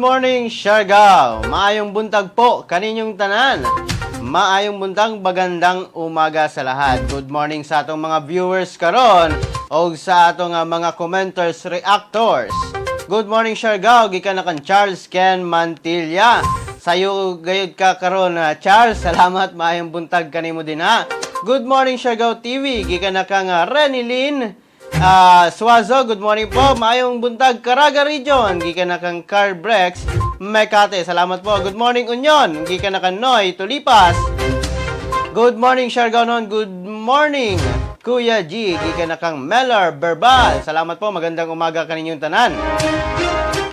Morning, Siargao! Maayong buntag po kaninyong tanan. Maayong buntag, magandang umaga sa lahat. Good morning sa atong mga viewers karon o sa atong mga commenters, reactors. Good morning, Siargao, gikan na kang Charles Ken Mantilla. Sayo gayud ka karon, Charles. Salamat, maayong buntag kanimo din ha. Good morning, Siargao TV, gikan na kang Renilyn Suazo, good morning po. Maayong buntag, Caraga Region. Gikan na kang Carbrex, Mekate. Salamat po. Good morning, Union. Gikan na kang Noy, Tulipas. Good morning, Siargaonon. Good morning, Kuya G. Gikan na kang Meller Berbal. Salamat po. Magandang umaga kaninyong tanan.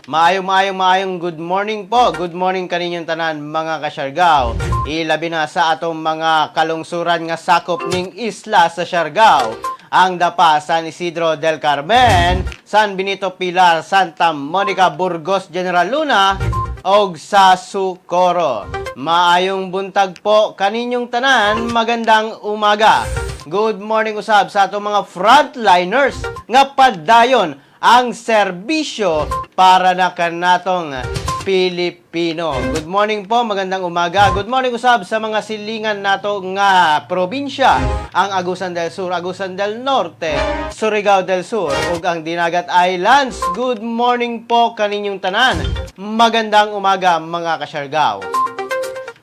Maayong maayong maayong good morning po. Good morning kaninyong tanan, mga kasyargao. Ilabi na sa atong mga kalungsuran nga sakop ning isla sa Siargao. Ang Dapa, San Isidro del Carmen, San Benito, Pilar, Santa Monica, Burgos, General Luna, og sa Socorro. Maayong buntag po kaninyong tanan, magandang umaga. Good morning usab sa atong mga frontliners nga padayon ang serbisyo para na kanatong Pilipino. Good morning po, magandang umaga. Good morning usab sa mga silingan nato nga probinsya, ang Agusan del Sur, Agusan del Norte, Surigao del Sur ug ang Dinagat Islands. Good morning po kaninyong tanan. Magandang umaga, mga kasyargao.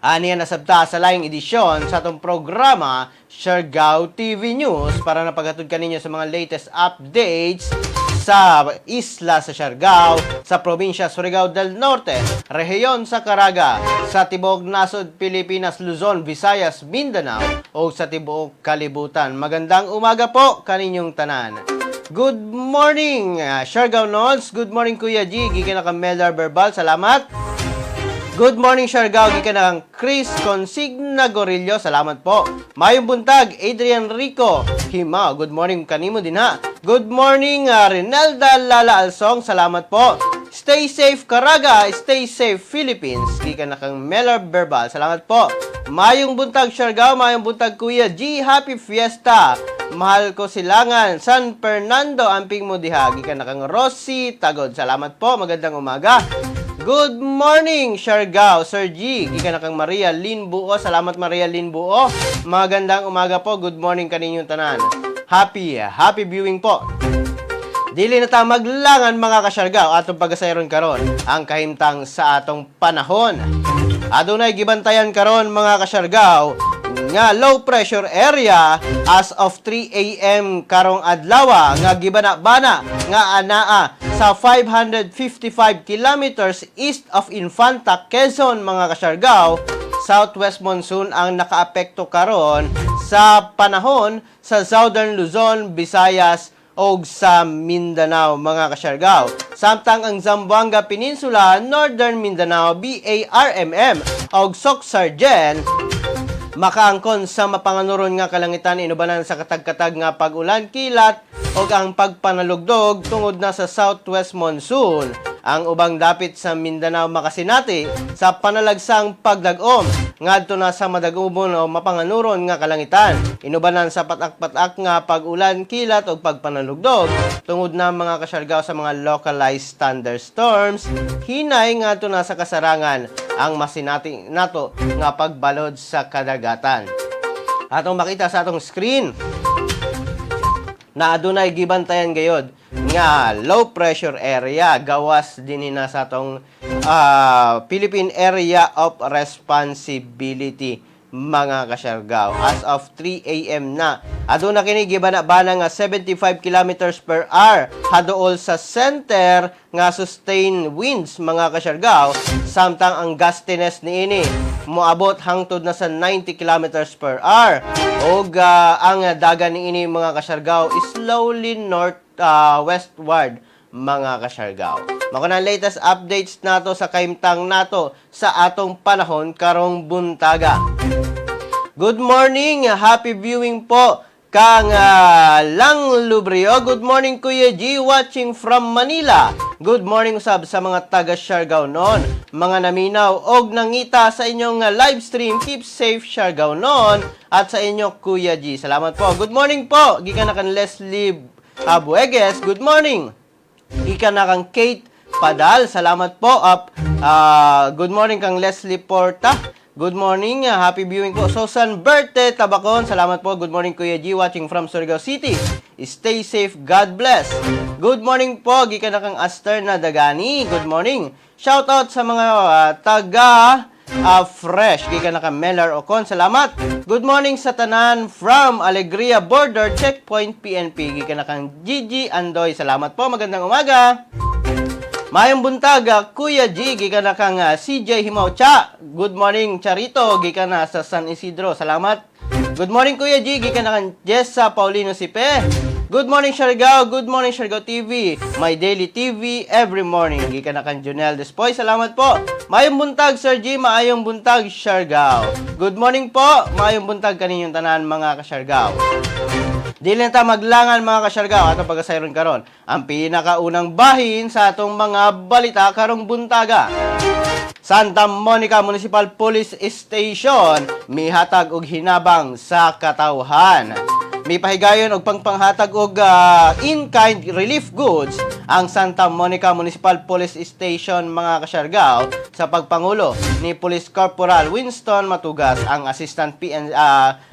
Aniya nasabta sa laing edisyon sa atong programa Siargao TV News para napaghatod kaninyo sa mga latest updates sa isla sa Siargao, sa probinsya Surigao del Norte, rehiyon sa Caraga, sa tibuok nasod Pilipinas, Luzon, Visayas, Mindanao o sa tibuok kalibutan. Magandang umaga po kaninyong tanan. Good morning, Siargao Nods. Good morning, Kuya G. Gikan na kang Meldar Verbal. Salamat. Good morning, Siargao. Gikan na kang Chris Consigna Gorillo. Salamat po. Mayong buntag, Adrian Rico Hima. Good morning kanimo din ha. Good morning, Rinelda Lala Alsong. Salamat po. Stay safe, Caraga. Stay safe, Philippines. Gikan na kang Melar Verbal. Salamat po. Mayong buntag, Siargao. Mayong buntag, Kuya G. Happy Fiesta. Mahal ko silangan. San Fernando, amping mo diha. Gikan na kang Rosie Tagod. Salamat po. Magandang umaga. Good morning, Siargao, Sir G. Gikan na kang Maria Lynn Buo. Salamat, Maria Lynn Buo. Magandang umaga po. Good morning kaninyong tanan. Happy, happy viewing po. Dili na ta maglangan, mga kasyargao, atong pagasayron karon ang kahimtang sa atong panahon. Adunay gibantayan karon, mga kasyargao, nga low pressure area as of 3 a.m. karong adlaw nga gibana-bana nga anaa sa 555 kilometers east of Infanta, Quezon, mga kasyargao. Southwest monsoon ang nakaapekto karon sa panahon sa Southern Luzon, Visayas og sa Mindanao, mga kasyargao. Samtang ang Zamboanga Peninsula, Northern Mindanao, BARMM og Soccsksargen makaangkon sa mapanganuron nga kalangitan inubanan sa katag-katag nga pag-ulan, kilat og ang pagpanalugdog tungod na sa southwest monsoon. Ang ubang dapit sa Mindanao makasinati sa panalagsang pagdag-om ngadto na sa madagubon o mapanganuron nga kalangitan inubanan sa patak-patak nga pag-ulan, kilat og pagpanalugdog tungod na, mga kasyargao, sa mga localized thunderstorms. Hinay ngadto na sa kasarangan ang masinati nato nga pagbalod sa kadagatan. Atong makita sa atong screen na adunay gibantayan gayod nga low pressure area gawas dinhi na sa atong Philippine Area of Responsibility, mga kasyargao. As of 3 a.m. na, aduna kini gibana-bana nga 75 kilometers per hour haduol sa center nga sustained winds, mga kasyargao, samtang ang gustiness niini moabot hangtod na sa 90 kilometers per hour ug ang dagan niini, mga kasyargao, is slowly north westward, mga kasyargao. Mao na latest updates nato sa kahimtang nato sa atong panahon karong buntaga. Good morning, happy viewing po kang Lang Lubrio. Good morning, Kuya G, watching from Manila. Good morning usab sa mga taga Siargao noon. Mga naminaw og nangita sa inyong live stream. Keep safe, Siargao noon at sa inyo, Kuya G. Salamat po. Good morning po. Gikan na kan Leslie Abueges. Good morning. Gikan na kang Kate Padal. Salamat po. Up. Good morning kang Leslie Porta. Good morning. Happy viewing po. Susan Berte Tabacon. Salamat po. Good morning, Kuya G, watching from Surigao City. Stay safe. God bless. Good morning po. Gikan na kang Aster na Dagani. Good morning. Shout out sa mga taga Fresh. Gikan na kang Melar Ocon. Salamat. Good morning sa tanan from Alegria Border Checkpoint PNP. Gikan na kang Gigi Andoy. Salamat po. Magandang umaga. Maayong buntag, Kuya G, gikan na kang CJ Himaucha. Good morning, Charito, gikan na sa San Isidro. Salamat. Good morning, Kuya G, gikan na kang Jessa Paulino Sipe. Good morning, Siargao. Good morning, Siargao TV. My daily TV every morning. Gikan na kang Junel Despoy. Salamat po. Maayong buntag, Sir G. Maayong buntag, Siargao. Good morning po. Maayong buntag kaninyong tanan, mga kasyargao. Dili na ta maglangan, mga kasyargao, atong pagasayron karon ang pinakaunang bahin sa atong mga balita karong buntaga. Santa Monica Municipal Police Station mihatag og hinabang sa katawhan. Mipahigayon og pangpanghatag og in-kind relief goods ang Santa Monica Municipal Police Station, mga kasyargao, sa pagpangulo ni Police Corporal Winston Matugas, ang Assistant PN,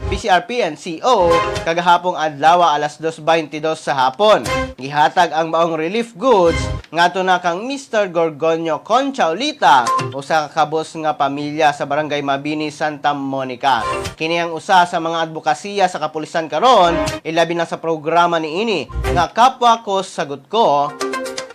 PCRP NCO, kagahapong adlaw alas 2:22 sa hapon. Gihatag ang maong relief goods ngadto na kang Mr. Gorgonio Conchaulita, usa ka kabos nga pamilya sa Barangay Mabini, Santa Monica. Kini ang usa sa mga advokasya sa kapulisan karon, ilabi na sa programa niini nga Kapwa Ko Sagot Ko,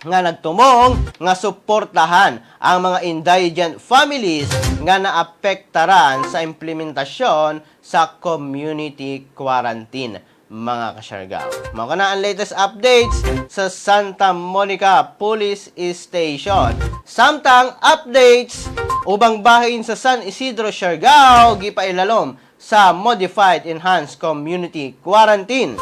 nga nagtumong nga suportahan ang mga indigent families nga naapektaran sa implementasyon sa community quarantine, mga kasyargao. Mao kana ang latest updates sa Santa Monica Police Station. Samtang updates ubang bahin sa San Isidro, Siargao, gipailalom sa Modified Enhanced Community Quarantine.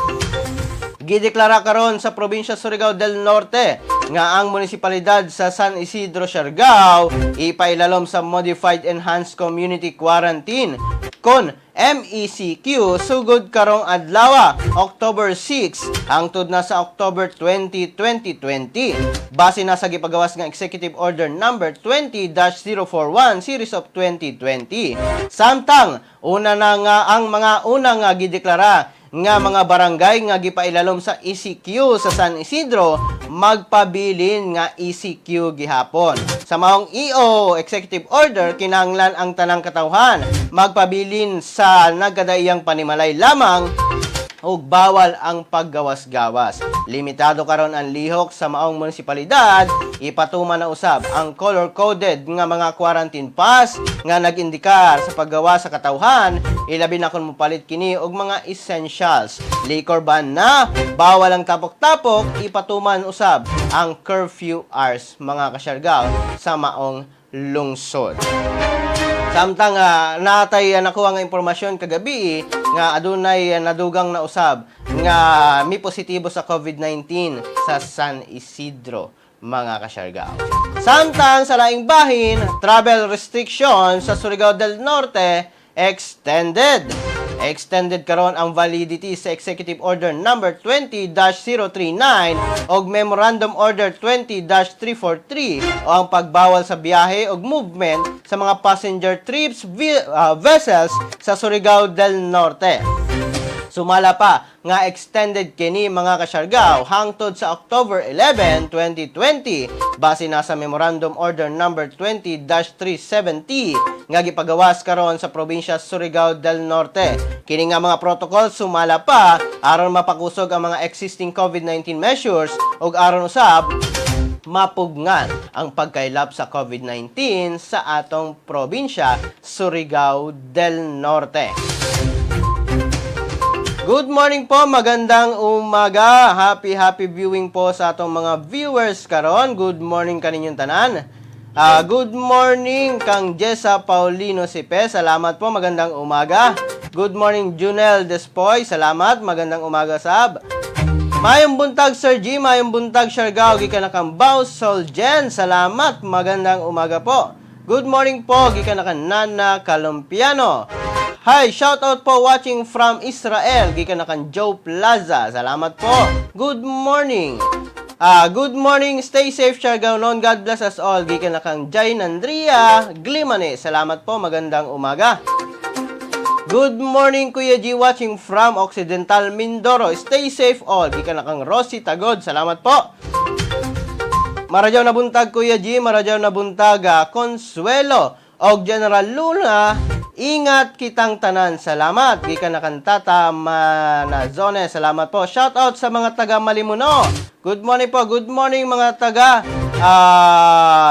Gideklara karon sa probinsya Surigao del Norte nga ang munisipalidad sa San Isidro, Siargao ipailalom sa Modified Enhanced Community Quarantine kon MECQ sugod karong adlaw, October 6, hangtod na sa October 20, 2020, base na sa gipagawas nga Executive Order number 20-041 series of 2020. Samtang una na nga ang mga una nga gideklara nga mga barangay nga gipailalom sa ECQ sa San Isidro, magpabilin nga ECQ gihapon. Sa maong EO, Executive Order, kinahanglan ang tanang katawhan magpabilin sa nagkadaiyang panimalay lamang ug bawal ang paggawas-gawas. Limitado karon ang lihok sa maong munisipalidad, ipatuman na usab ang color-coded nga mga quarantine pass nga nag-indikar sa paggawa sa katawhan, ilabi na kung mopalit kini og mga essentials. Liquor ban na, bawal ang tapok-tapok, ipatuman usab ang curfew hours, mga kasyargao, sa maong lungsod. Samtang natay nakuha nga impormasyon kagabi nga adunay nadugang na usab nga mi positibo sa COVID-19 sa San Isidro, mga kasyargao. Samtang sa laing bahin, travel restrictions sa Surigao del Norte extended. Extended karon ang validity sa Executive Order number 20-039 og Memorandum Order 20-343 o ang pagbawal sa biyahe og movement sa mga passenger trips vessels sa Surigao del Norte. Sumala pa nga extended kini, mga kasyargao, hangtod sa October 11, 2020, base na sa Memorandum Order number 20-370 nga gipagawas karon sa probinsya Surigao del Norte. Kini nga mga protocol sumala pa aron mapakusog ang mga existing COVID-19 measures ug aron usab mapugngan ang pagkaylap sa COVID-19 sa atong probinsya Surigao del Norte. Good morning po, magandang umaga. Happy happy viewing po sa atong mga viewers karon. Good morning kaninyong tanan. Good morning kang Jessa Paulino Sipe. Salamat po, magandang umaga. Good morning, Junel Despoy. Salamat, magandang umaga sab. Maayong buntag, Sir G, maayong buntag, Siargao, gikan na kang Bao Soljen. Salamat, magandang umaga po. Good morning po, gikan na kang Nana Calumpiano. Hi, shout out po, watching from Israel, gikan na kang Joe Plaza. Salamat po. Good morning. Good morning, stay safe, Siargaonon. God bless us all. Gikan na kang Jain Andrea Glimane. Salamat po, magandang umaga. Good morning, Kuya G, watching from Occidental Mindoro. Stay safe all. Gikan na kang Rosie Tagod. Salamat po. Maradyaw na buntag, Kuya G, maradyaw na buntag, Consuelo og General Luna. Ingat kitang tanan. Salamat. Gikan na kang Tata Manazone. Salamat po. Shout out sa mga taga Malimuno. Good morning po. Good morning mga taga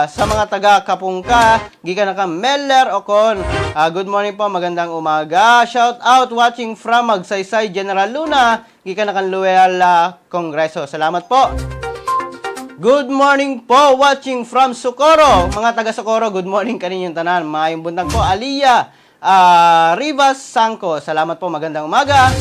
sa mga taga Kapungka. Gikan na kang Meller Ocon. Good morning po. Magandang umaga. Shout out, watching from Magsaysay, General Luna. Gikan na kang Luella Congreso. Salamat po. Good morning po, watching from Socorro. Mga taga Socorro, good morning kaninyong tanan. Maayong buntag po, Aliyah Rivas Sangko. Salamat po, magandang umaga.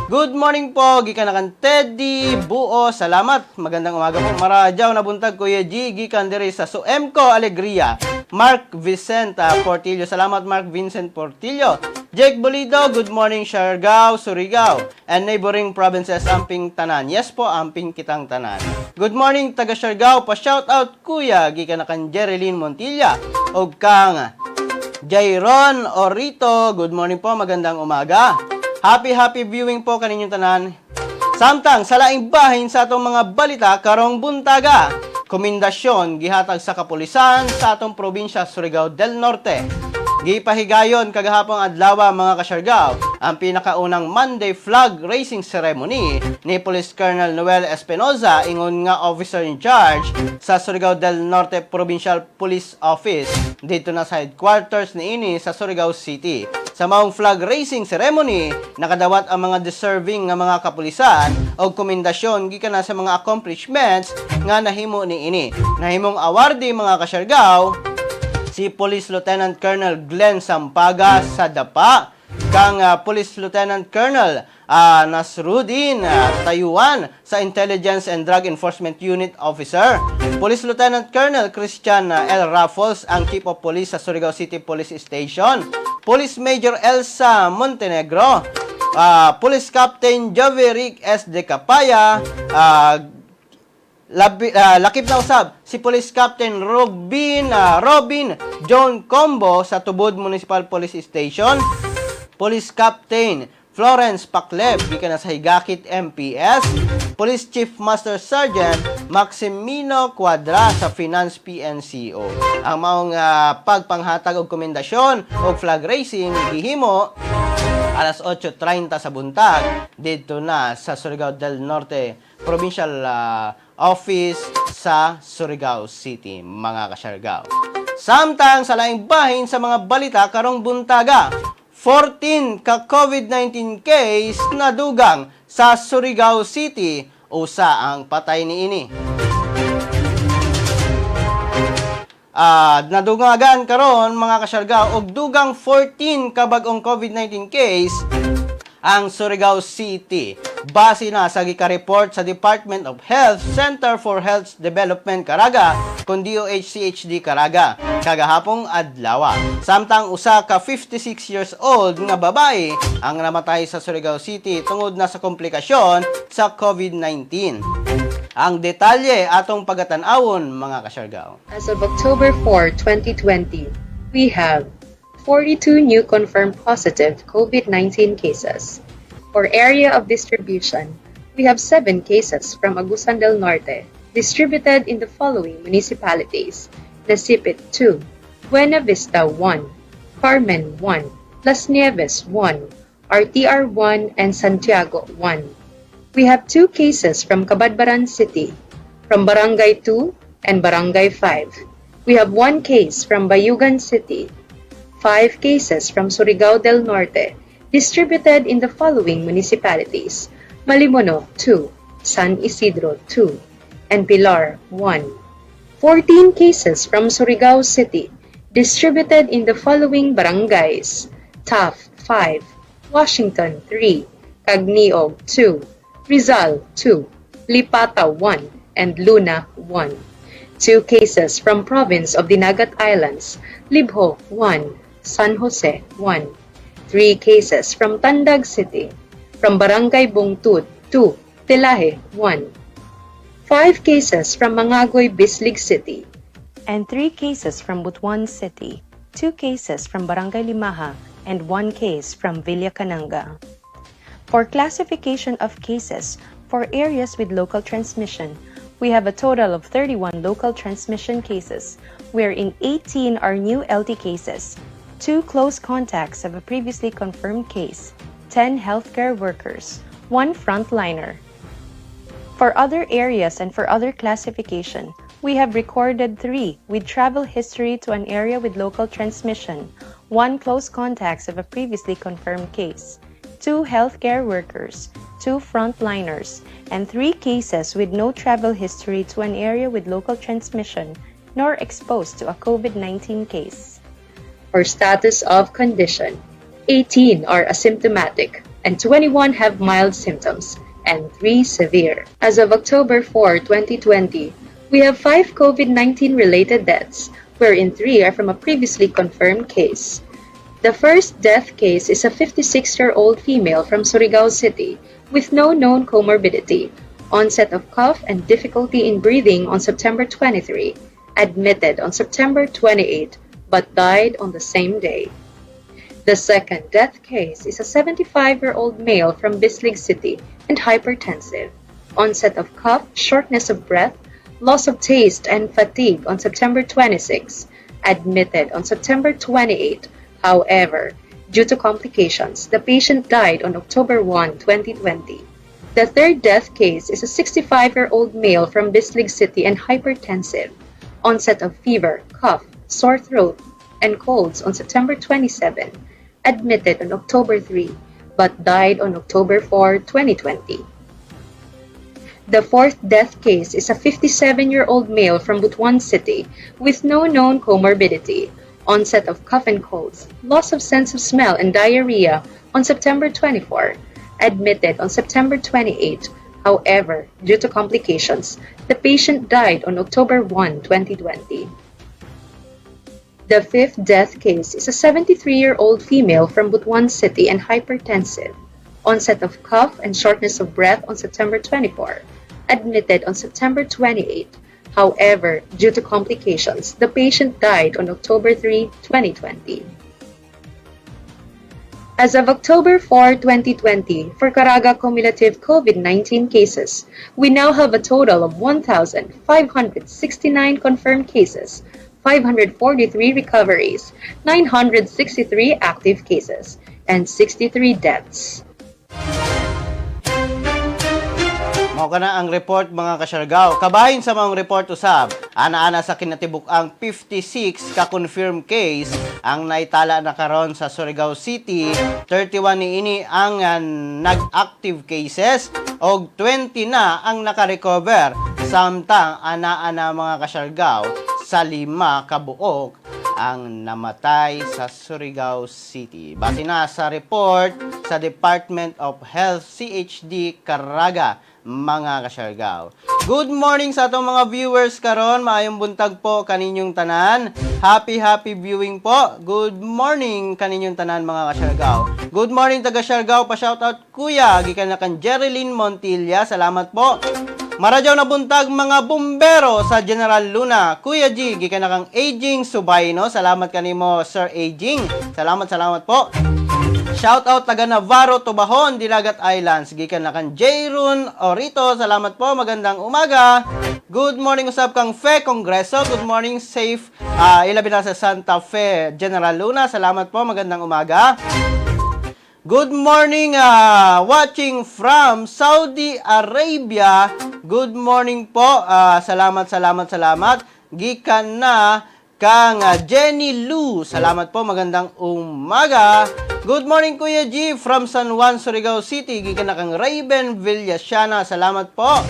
Good morning po, gikan na kang Teddy Buo. Salamat, magandang umaga po. Maradyaw na buntag, Kuya G, gikan diri sa Suemco Alegria. Mark Vicente Portillo. Salamat, Mark Vincent Portillo. Jake Bolido, good morning, Siargao, Surigao, and neighboring provinces, amping tanan. Yes po, amping kitang tanan. Good morning, taga Siargao, pa shout out, Kuya, gikan na kang Jereline Montilla og kang Jairon Orito. Good morning po, magandang umaga. Happy happy viewing po kaninyong tanan. Samtang sa laing bahin sa atong mga balita karong buntaga, komendasyon gihatag sa kapulisan sa atong probinsya Surigao del Norte. Gipahigayon kagahapon adlaw, mga kasyargaw, ang pinakaunang Monday flag raising ceremony ni Police Colonel Noel Espinosa, ingon nga officer in charge sa Surigao del Norte Provincial Police Office dito na sa headquarters niini sa Surigao City. Sa maong flag raising ceremony, nakadawat ang mga deserving nga mga kapulisan og komendasyon gikan na sa mga accomplishments nga nahimo niini. Nahimong awardee, mga kasyargaw, si Police Lieutenant Colonel Glenn Sampaga sa Dapa, kang Police Lieutenant Colonel Nasruddin Tayuan sa Intelligence and Drug Enforcement Unit Officer, Police Lieutenant Colonel Christian L. Raffles, ang Chief of Police sa Surigao City Police Station, Police Major Elsa Montenegro, Police Captain Joveric S. De Capaya, lakip na usab si Police Captain Robin John Combo sa Tubod Municipal Police Station, Police Captain Florence Pacleb gikan na sa Higakit MPS, Police Chief Master Sergeant Maximino Cuadra sa Finance PNCO. Ang maong pagpanghatag og komendasyon og flag raising gihimo alas 8:30 sa buntag dito na sa Surigao del Norte Provincial Office sa Surigao City, mga kasyargao. Samtang sa laing bahin sa mga balita karong buntaga, 14 ka COVID-19 case nadugang sa Surigao City, usa ang patay niini. Nadungagan karon, mga kasyargao, og dugang 14 ka bag-ong COVID-19 case ang Surigao City. Base na sa gika-report sa Department of Health Center for Health Development Caraga kon DOH-CHD Caraga kagahapong adlaw. Samtang usa ka 56 years old nga babae ang namatay sa Surigao City tungod na sa komplikasyon sa COVID-19. Ang detalye atong pagatan-awon, mga kasyargao. As of October 4, 2020, we have 42 new confirmed positive COVID-19 cases. For area of distribution, we have 7 cases from Agusan del Norte, distributed in the following municipalities: Nasipit 2, Buena Vista 1, Carmen 1, Las Nieves 1, RTR 1, and Santiago 1. We have 2 cases from Cabadbaran City, from Barangay 2 and Barangay 5. We have 1 case from Bayugan City, 5 cases from Surigao del Norte, distributed in the following municipalities: Malimono 2, San Isidro 2, and Pilar 1. 14 cases from Surigao City, distributed in the following barangays: Taft 5, Washington 3, Cagniog 2, Rizal 2, Lipata 1, and Luna 1. 2 cases from province of Dinagat Islands, Libjo 1, San Jose 1. 3 cases from Tandag City, from Barangay Bungtud 2, Telahe 1. 5 cases from Mangagoy, Bislig City, and 3 cases from Butuan City, 2 cases from Barangay Limaha, and 1 case from Villa Cananga. For classification of cases for areas with local transmission, we have a total of 31 local transmission cases, wherein 18 are new LT cases, 2 close contacts of a previously confirmed case, 10 healthcare workers, 1 frontliner. For other areas and for other classification, we have recorded 3 with travel history to an area with local transmission, 1 close contacts of a previously confirmed case, 2 healthcare workers, 2 frontliners, and 3 cases with no travel history to an area with local transmission nor exposed to a COVID-19 case. For status of condition, 18 are asymptomatic and 21 have mild symptoms and 3 severe. As of October 4, 2020, we have 5 COVID-19 related deaths, wherein 3 are from a previously confirmed case. The first death case is a 56-year-old female from Surigao City with no known comorbidity, onset of cough and difficulty in breathing on September 23, admitted on September 28, but died on the same day. The second death case is a 75-year-old male from Bislig City and hypertensive. Onset of cough, shortness of breath, loss of taste, and fatigue on September 26, admitted on September 28. However, due to complications, the patient died on October 1, 2020. The third death case is a 65-year-old male from Bislig City and hypertensive. Onset of fever, cough, sore throat, and colds on September 27, admitted on October 3, but died on October 4, 2020. The fourth death case is a 57-year-old male from Butuan City with no known comorbidity, onset of cough and colds, loss of sense of smell and diarrhea on September 24, admitted on September 28. However, due to complications, the patient died on October 1, 2020. The fifth death case is a 73-year-old female from Butuan City and hypertensive. Onset of cough and shortness of breath on September 24, admitted on September 28. However, due to complications, the patient died on October 3, 2020. As of October 4, 2020, for Caraga cumulative COVID-19 cases, we now have a total of 1,569 confirmed cases, 543 recoveries, 963 active cases, and 63 deaths. Mao kana ang report, mga kasyargaw. Kabahin sa maong report usab, ana-ana sa kinatibuk-ang 56 ka confirmed case ang naitala na karon sa Surigao City. 31 niini ang nag-active cases og 20 na ang naka-recover, samtang ana-ana, mga kasyargaw, sa 5 kabuok ang namatay sa Surigao City. Base na sa report sa Department of Health CHD Caraga, mga kasyargaw. Good morning sa atong mga viewers karon. Maayong buntag po kaninyong tanan. Happy happy viewing po. Good morning kaninyong tanan, mga kasyargaw. Good morning, taga Siargao, pa shoutout, kuya, gikan na kan Jerilyn Montilla. Salamat po. Maradyaw na buntag, mga bumbero sa General Luna. Kuya G, gikan na kang Aging Subayno. Salamat kanimo, Sir Aging. Salamat, salamat po. Shout out taga Navarro, Tubahon, Dinagat Islands. Gikan na kan Jayrun Orito. Salamat po. Magandang umaga. Good morning usab kang Fe Congreso. Good morning, safe. Ilabi na sa Santa Fe, General Luna. Salamat po. Magandang umaga. Good morning, watching from Saudi Arabia. Good morning po. Salamat, salamat, salamat. Gikan na kang Jenny Lu. Salamat po. Magandang umaga. Good morning, Kuya G, from San Juan, Surigao City. Gikan na kang Raven Villasiana. Salamat po.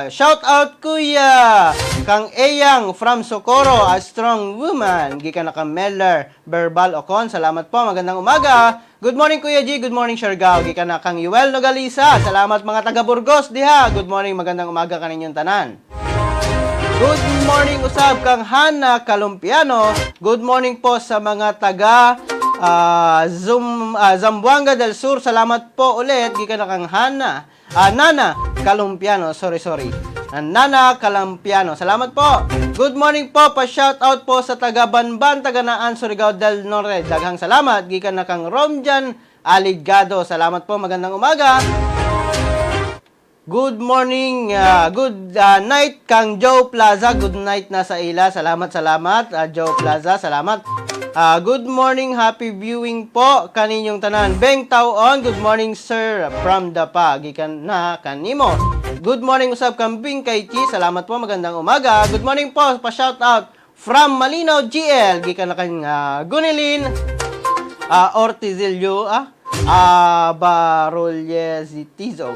Shout out, Kuya, kang Eyang from Socorro, a strong woman. Gikan na kang Meller Verbal Ocon. Salamat po. Magandang umaga. Good morning, Kuya G. Good morning, Siargao. Gikan na kang Yuel Nogalisa. Salamat, mga taga Burgos diha. Good morning. Magandang umaga kaninyong tanan. Good morning usab kang Hana Calumpiano. Good morning po sa mga taga Zamboanga del Sur. Salamat po ulit gikan na kang Hana. Nana Calumpiano, sorry, sorry. Nana Calampiano. Salamat po. Good morning po. Pa-shout out po sa taga Banban, taga Naan, Surigao del Norte. Daghang salamat. Gikan na kang Romjan Aligado. Salamat po. Magandang umaga. Good morning, good night kang Joe Plaza. Good night na sa ila. Salamat, salamat. Joe Plaza, salamat. Good morning, happy viewing po kaninyong tanan. Beng Tauon, good morning, sir, from Dapa. Gikan na kanimo. Good morning usab kambing kay Chi. Salamat po, magandang umaga. Good morning po, pa shout out from Malinaw GL. Gikan na kang Gunilin Ortizilio, Barolyezitizo.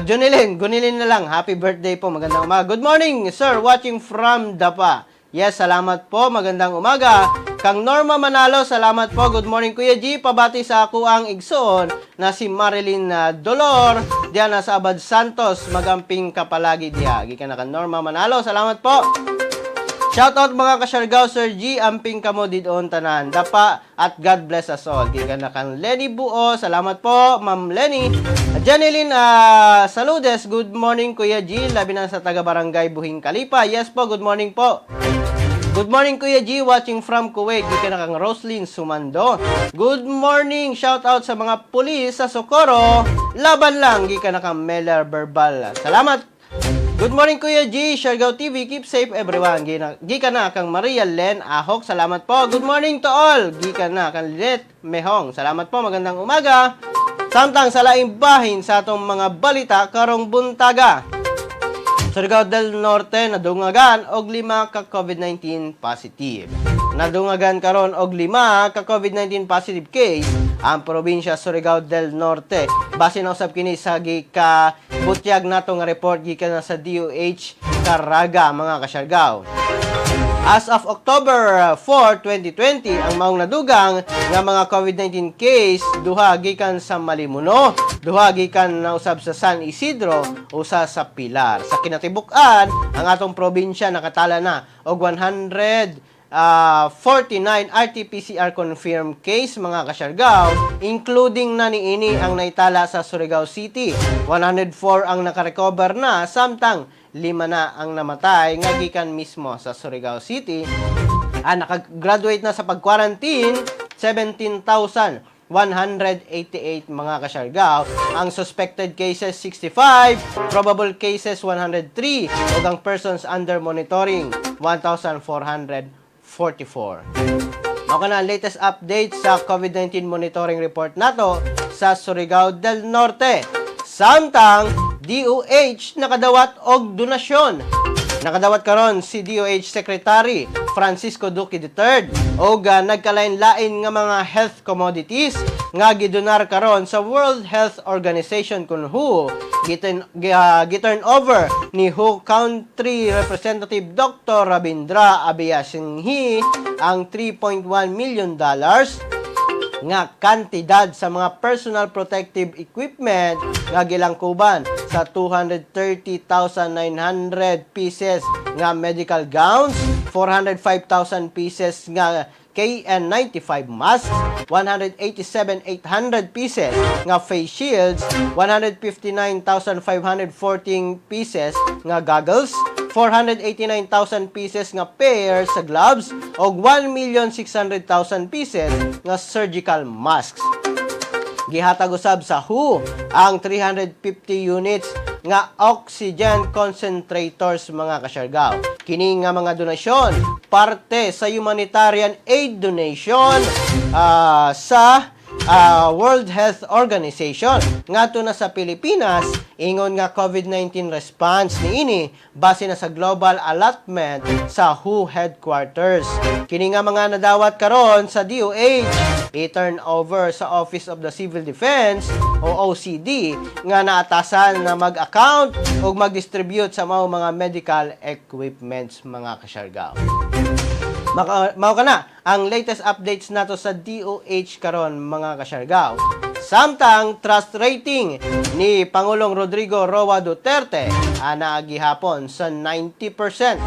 Junilin, Gunilin na lang. Happy birthday po. Magandang umaga. Good morning, sir. Watching from Dapa. Yes, salamat po. Magandang umaga. Kang Norma Manalo, salamat po. Good morning, Kuya G. Pabati sa ako ang igsoon na si Marilyn Dolor. Diyan na sa Abad Santos. Magamping ka palagi diha. Gikan na kang Norma Manalo. Salamat po. Shoutout mga kasyargaw, Sir G, amping kamo didon tanan. Dapa at God bless us all. Gikan na kang Lenny Buo. Salamat po, Ma'am Lenny. Janeline Saludes, good morning, Kuya G. Labi na sa taga Barangay Buhing Kalipa. Yes po, good morning po. Good morning, Kuya G, watching from Kuwait. Gikan na kang Roslyn Sumando. Good morning, shout out sa mga pulis sa Socorro. Laban lang, gikan na kang Meller Verbal. Salamat. Good morning, Kuya G, Siargao TV. Keep safe, everyone. Gikan na kang Maria Len Ahok. Salamat po. Good morning to all. Gikan na kang Linet Mehong. Salamat po. Magandang umaga. Samtang sa laing bahin sa atong mga balita karong buntaga. Surigao del Norte nadungagan og 5 ka COVID-19 positive. Nadungagan karon og 5 ka COVID-19 positive case ang probinsya Surigao del Norte. Base na usab kini sa gika butyag nato nga report gikan na sa DOH Caraga, mga kasyargaw. As of October 4, 2020, ang maong nadugang nga mga COVID-19 case, duha gikan sa Malimuno, duha gikan na usab sa San Isidro, usa sa Pilar. Sa kinatibuk-an, ang atong probinsya nakatala na og 149 RT-PCR confirmed case, mga kasyargaw, including na niini ang naitala sa Surigao City. 104 ang nakarecover na, samtang 5 na ang namatay nga gikan mismo sa Surigao City. Nakagraduate na sa pag-quarantine, 17,188, mga kasyargaw. Ang suspected cases 65, probable cases 103, ug ang persons under monitoring 1,444. Mao na ang latest update sa COVID-19 monitoring report nato sa Surigao del Norte. Samtang DOH nakadawat og donasyon. Nakadawat karon si DOH Secretary Francisco Duque III og nagkalain-lain nga mga health commodities nga gidonar karon sa World Health Organization kun WHO. Giturn over ni WHO Country Representative Dr. Rabindra Abeyasinghe ang $3.1 million nga kantidad sa mga personal protective equipment nga gilangkuban sa 230,900 pieces nga medical gowns, 405,000 pieces nga KN95 masks, 187,800 pieces nga face shields, 159,514 pieces nga goggles, 489,000 pieces nga pairs sa gloves ug 1,600,000 pieces nga surgical masks. Gihatag usab sa WHO ang 350 units nga oxygen concentrators, mga kasyargaw. Kini nga mga donasyon parte sa humanitarian aid donation sa World Health Organization ngadto na sa Pilipinas, ingon nga COVID-19 response niini base na sa global allotment sa WHO headquarters. Kini nga mga nadawat karon sa DOH i-turn over sa Office of the Civil Defense o OCD nga naatasan na mag-account o mag-distribute sa mga medical equipments, mga kasyargaw. Mao kana ang latest updates nato sa DOH karon, mga kasyargaw. Samtang trust rating ni Pangulong Rodrigo Roa Duterte ana gihapon sa 90%.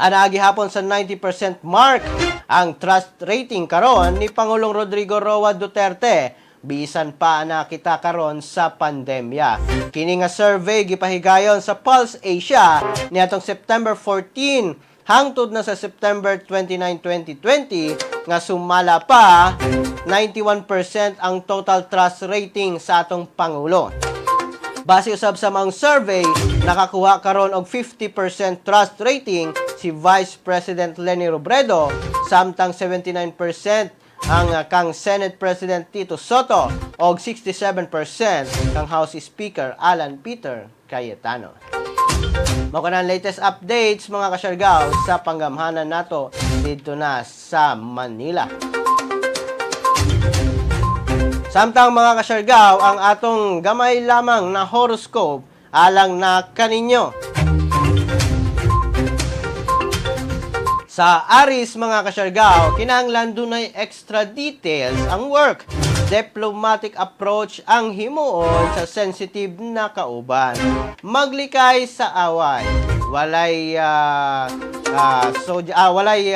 Ana gihapon sa 90% mark ang trust rating karon ni Pangulong Rodrigo Roa Duterte. Bisan pa na kita karon sa pandemya. Kini nga survey gipahigayon sa Pulse Asia niadtong September 14 hangtod na sa September 29, 2020 nga sumala pa 91% ang total trust rating sa atong pangulo. Base usab sa mga survey, nakakuha karon og 50% trust rating si Vice President Leni Robredo, samtang 79% ang kang Senate President Tito Sotto og 67% kang House Speaker Alan Peter Cayetano. Mao kana ang latest updates, mga kasyargaw, sa panggamhanan nato dito na sa Manila. Samtang, mga kasyargaw, ang atong gamay lamang na horoscope alang na kaninyo. Sa Aries, mga kasyargaw, kinahanglan dunay extra details ang work. Diplomatic approach ang himuon sa sensitive na kauban. Maglikay sa away. Walay so walay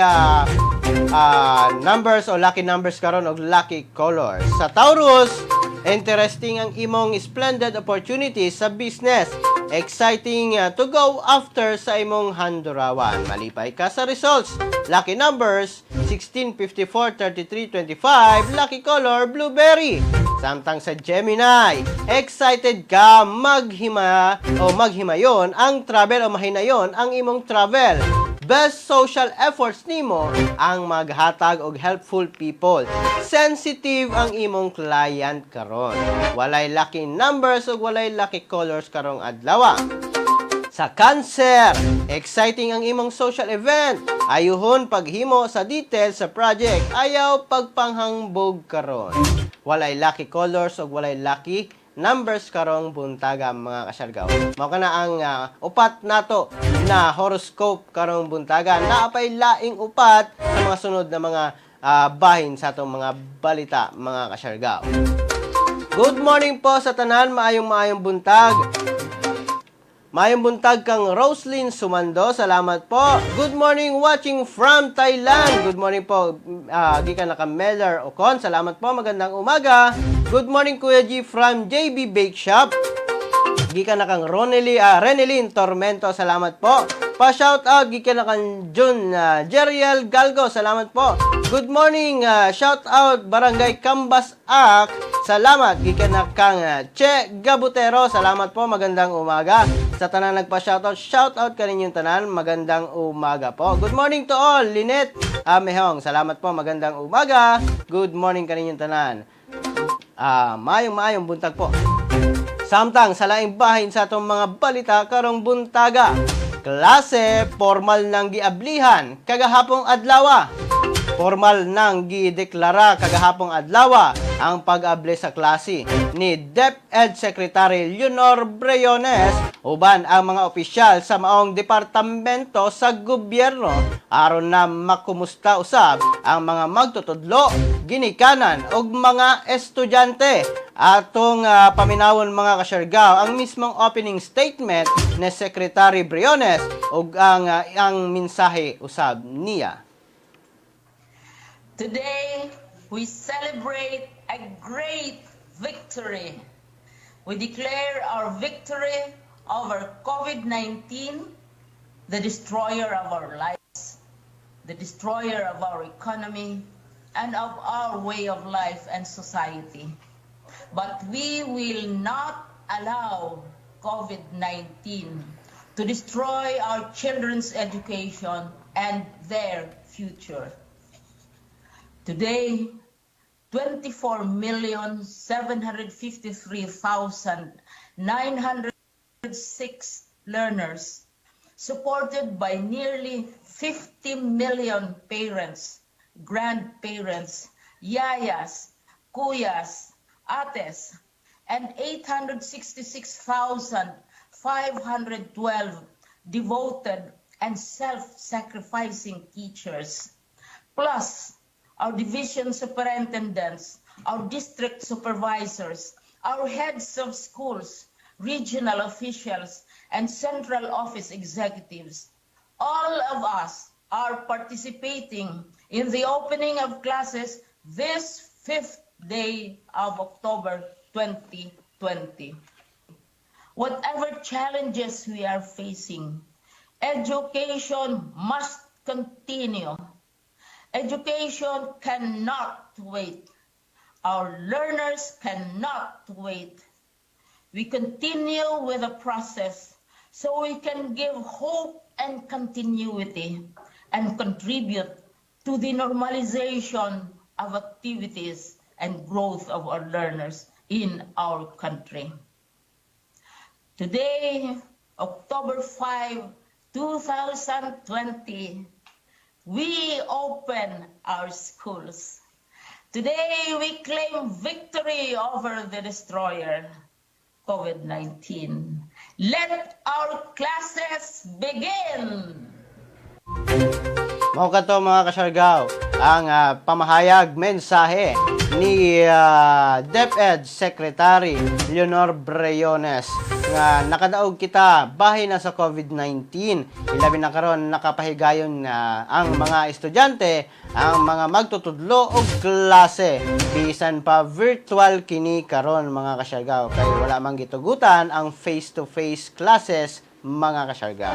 numbers o lucky numbers karon og lucky colors. Sa Taurus, interesting ang imong splendid opportunity sa business. Exciting to go after sa imong handurawan. Malipay ka sa results. Lucky numbers 16, 54, 33, 25. Lucky color, blueberry. Samtang sa Gemini, excited ka maghima o maghimayon ang travel o mahinayon ang imong travel. Best social efforts nimo ang maghatag og helpful people. Sensitive ang imong client karon. Walay lucky numbers ug walay lucky colors karong adlaw. Sa Cancer, exciting ang imong social event. Ayuhon paghimo sa details sa project. Ayaw pagpanghambog karon. Walay lucky colors ug walay lucky numbers karong buntaga, mga kasyargaw. Mao kana ang upat nato na horoscope karong buntaga. Naa pay laing upat sa mga sunod na mga bahin sa atong mga balita, mga kasyargaw. Good morning po sa tanan, maayong maayong buntag. Maayong buntag kang Roslyn Sumando, salamat po. Good morning, watching from Thailand. Good morning po, gikan na kang Meller Ocon, salamat po, magandang umaga. Good morning, Kuya G from JB Bake Shop. Gikan na kang Renelyn Tormento, salamat po. Pa-shout out gikan na kang Jun Jeriel Galgo, salamat po. Good morning, shout out Barangay Cambas Ak. Salamat gikan na kang Che Gabutero, salamat po, magandang umaga. Sa tanan nagpa-shoutout, shout out kaninyong tanan, magandang umaga po. Good morning to all, Lynette Mehong, salamat po, magandang umaga. Good morning kaninyong tanan. Maayong maayong buntag po. Samtang sa laing bahin sa atong mga balita karong buntaga. Klase formal nang giablihan kagahapong adlawa. Formal nang gideklara kagahapong adlawa ang pag-abli sa klase ni DepEd Secretary Leonor Briones uban ang mga opisyal sa maong departamento sa gobyerno aron na makumusta usab ang mga magtutudlo, ginikanan ug mga estudyante. Atong paminawon, mga kasyargaw, ang mismong opening statement ni Secretary Briones ug ang mensahe usab niya. Today, we celebrate a great victory. We declare our victory over COVID-19, the destroyer of our lives, the destroyer of our economy, and of our way of life and society. But we will not allow COVID-19 to destroy our children's education and their future. Today, 24,753,906 learners, supported by nearly 50 million parents, grandparents, yayas, kuyas, ates, and 866,512 devoted and self-sacrificing teachers, plus our division superintendents, our district supervisors, our heads of schools, regional officials, and central office executives. All of us are participating in the opening of classes this 5th day of October 2020. Whatever challenges we are facing, education must continue. Education cannot wait. Our learners cannot wait. We continue with the process so we can give hope and continuity and contribute to the normalization of activities and growth of our learners in our country. Today, October 5, 2020, we open our schools. Today, we claim victory over the destroyer, COVID-19. Let our classes begin! Mao kato, mga kasyargaw, ang pamahayag mensahe ni DepEd Secretary Leonor Briones nga nakadaog kita bahin na sa COVID-19. Ilabi na karon nakapahigayon na ang mga estudyante, ang mga magtutudlo og klase bisan pa virtual kini karon, mga kasyargaw, kay wala man gitugutan ang face-to-face classes, mga kasyargaw.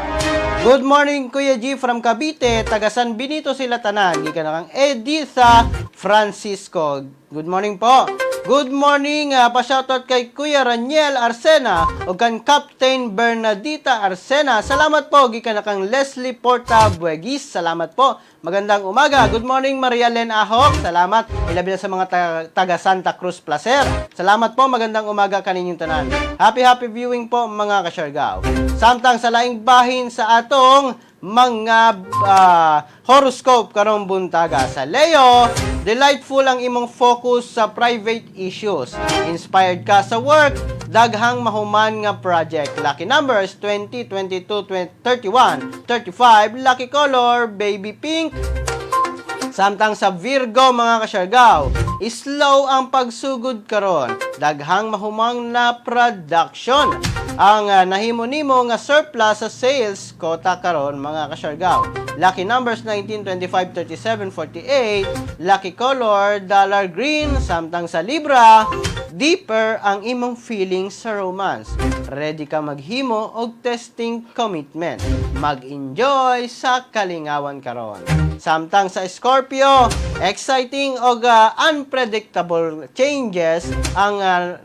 Good morning, Kuya G from Cavite, taga San Benito sila tanan, gikan na kang Editha Francisco. Good morning po. Good morning, pa-shoutout kay Kuya Raniel Arsena ug kan Captain Bernadita Arsena. Salamat po, gikan na kang Leslie Porta Buegis. Salamat po. Magandang umaga. Good morning, Maria Len Ahok. Salamat. Ilabi na sa mga taga Santa Cruz Placer. Salamat po. Magandang umaga kaninyong tanan. Happy happy viewing po, mga kasyargaw. Samtang sa laing bahin sa atong mga horoscope karong buntaga, sa Leo, delightful ang imong focus sa private issues. Inspired ka sa work, daghang mahuman nga project. Lucky numbers 20, 22, 20, 31, 35, lucky color baby pink. Samtang sa Virgo, mga kasyargaw, slow ang pagsugod karon. Daghang mahumang na production. Ang nahimo nimo nga surplus sa sales quota karon, mga kasyargaw. Lucky numbers 19, 25, 37, 48. Lucky color dollar green. Samtang sa Libra, deeper ang imong feelings sa romance. Ready ka maghimo og testing commitment. Mag-enjoy sa kalingawan karon. Samtang sa Scorpio, exciting og unpredictable changes ang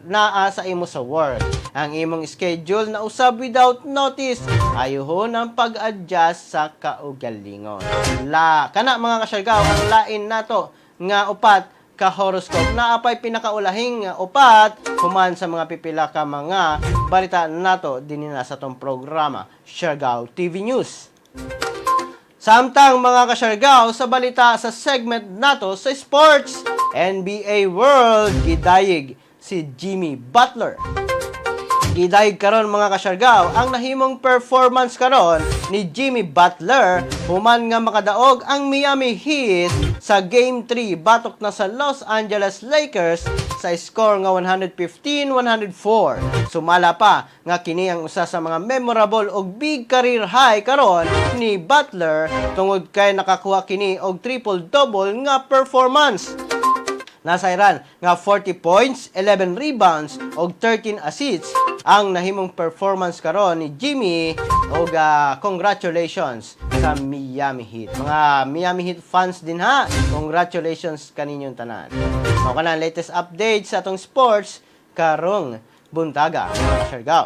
naa sa imo sa work. Ang imong schedule na usab without notice. Ayuhon ang pag-adjust sa kaugalingon. La kana, mga kasyargaw, ang lain nato nga upat ka horoscope. Naa pay pinakaulahing upat human sa mga pipila ka mga balita nato dinhi na sa atong programa Siargao TV News. Samtang, mga kasyargaw, sa balita sa segment nato sa sports, NBA World, gidayig si Jimmy Butler. Gidayig karon, mga kasyargaw, ang nahimong performance karon ni Jimmy Butler human nga makadaog ang Miami Heat sa Game 3 batok na sa Los Angeles Lakers sa score nga 115-104. Sumala pa nga kini ang usa sa mga memorable ug big career high karon ni Butler tungod kay nakakuha kini og triple-double nga performance. Nasayran nga 40 points, 11 rebounds ug 13 assists ang nahimong performance karon ni Jimmy ug congratulations sa Miami Heat. Mga Miami Heat fans din ha, congratulations kaninyong tanan. Mao kana ang latest update sa atong sports karong buntaga, mga kasyargaw.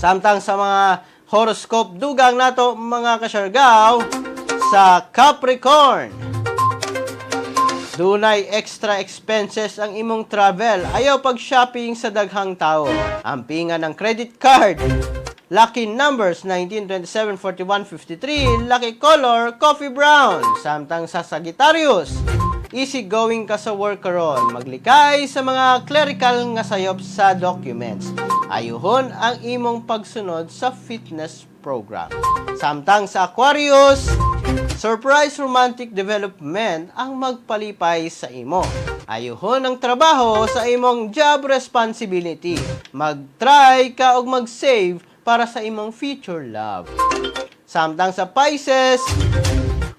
Samtang sa mga horoscope dugang nato, mga kasyargaw, sa Capricorn, dunay extra expenses ang imong travel. Ayaw pag-shopping sa daghang tao. Ampingan ng credit card. Lucky numbers 19, 27, 41, 53. Lucky color coffee brown. Samtang sa Sagittarius, easy going ka sa work karon. Maglikay sa mga clerical nga sayop sa documents. Ayuhon ang imong pagsunod sa fitness program. Samtang sa Aquarius, surprise romantic development ang magpalipay sa imo. Ayuhon ang trabaho sa imong job responsibility. Mag-try ka og mag-save para sa imong future love. Samtang sa Pisces,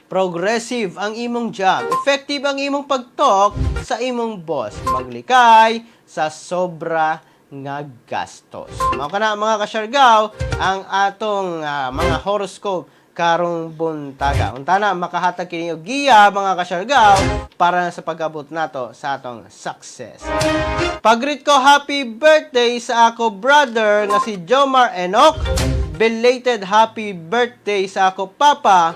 progressive ang imong job. Effective ang imong pag-talk sa sa imong boss. Maglikay sa sobra nga gastos. Mao kana, mga kasyargaw, ang atong mga horoscope karong buntaga. Untana makahatag kini og giya, mga kasyargaw, para sa pag-abot nato sa atong success. Pag-greet ko happy birthday sa ako brother nga si Jomar Enoch. Belated happy birthday sa ako papa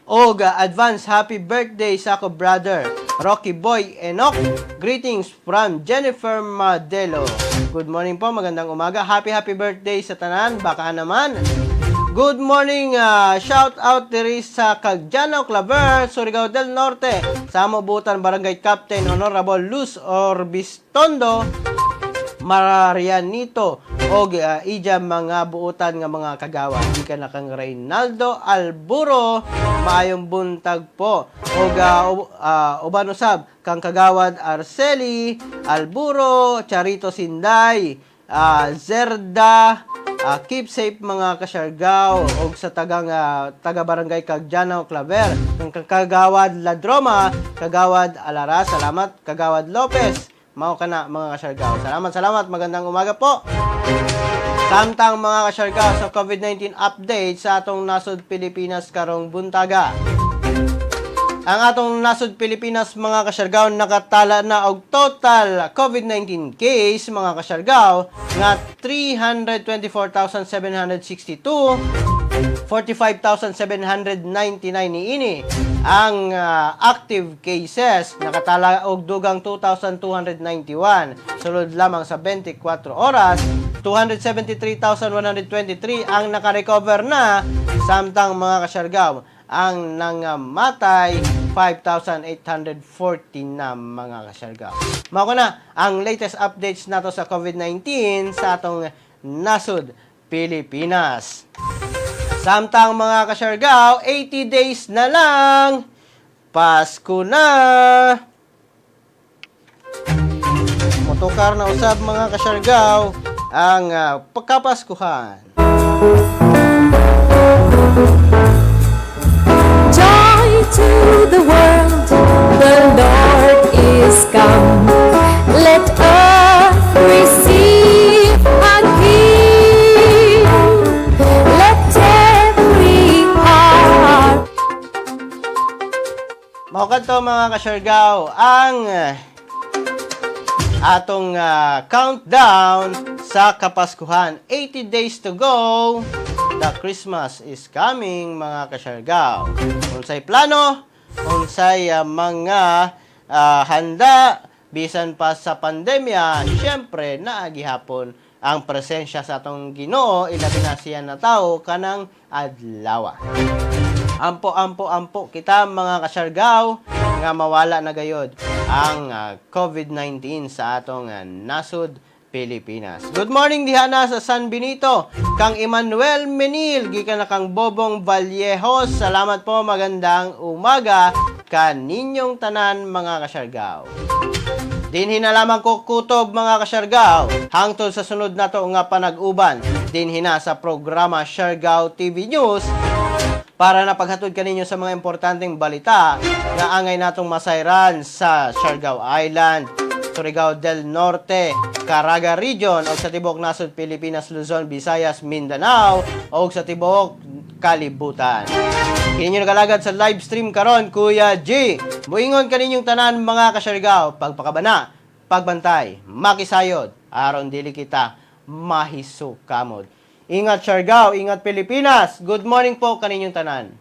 og advance happy birthday sa ako brother Rocky Boy Enoch. Greetings from Jennifer Madelo. Good morning po, magandang umaga. Happy happy birthday sa tanan. Baka naman. Good morning, shout out diri sa Cagdiano Claver, Surigao del Norte. Sa Amobutan Barangay Captain Honorable Luz Orbistondo, Marianito og ija mga buutan nga mga kagawa, gikan na kang Reynaldo Alburo, maayong buntag po. Og uban usab kang Kagawad Arceli Alburo, Charito Sinday, Zerda, keep safe mga kasyargaw, og sa tagang taga Barangay Cagdiano Claver, kang Kagawad Ladroma, Kagawad Alara, salamat Kagawad Lopez. Mao kana, mga kasyargaw. Salamat, salamat. Magandang umaga po. Samtang, mga kasyargaw, sa COVID-19 update sa atong nasod Pilipinas karong buntaga. Ang atong nasod Pilipinas, mga kasyargaw, nakatala na og total COVID-19 case, mga kasyargaw, nga 324,762. 45,799 niini ang active cases. Nakatala og dugang 2,291 sulod lamang sa 24 oras. 273,123 ang nakarecover na, samtang, mga kasyargaw, ang nangamatay 5,840 na, mga kasyargaw. Mao na ang latest updates nato sa COVID-19 sa atong nasod Pilipinas. Samtang, mga kasyargaw, 80 days na lang, Pasko na! Motokar na usab, mga kasyargaw, ang pagkapaskuhan. Joy to the world, the Lord is come. Let earth receive her King. Let every heart Mao kadto, mga kasyargaw, ang atong countdown sa Kapaskuhan. 80 days to go. The Christmas is coming, mga kasyargaw. Unsay plano, unsay mga handa, bisan pa sa pandemya, syempre naa gihapon ang presensya sa atong Ginoo, ilabi na siya na tao kanang adlaw. Ampo, ampo, ampo kita, mga kasyargaw, nga mawala na gayod ang COVID-19 sa atong nasod Pilipinas. Good morning diha na sa San Benito kang Emmanuel Menil, gikan na kang Bobong Vallejos. Salamat po, magandang umaga kaninyong tanan, mga kasyargaw. Dinhi na lamang ko kutob, mga kasyargaw. Hangtod sa sunod nato nga panag-uban dinhi na sa programa Siargao TV News para na paghatod kaninyo sa mga importanteng balita nga angay natong masayran sa Siargao Island, Surigao del Norte, Caraga Region o sa tibuok nasod Pilipinas, Luzon, Visayas, Mindanao o sa tibuok kalibutan. Kini inyong nagalagad sa live stream karon, Kuya G. Muingon kaninyong tanan, mga kasyargaw, pagpakabana, pagbantay, makisayod, aron dili kita mahisukamod. Ingat Siargao, ingat Pilipinas. Good morning po kaninyong tanan.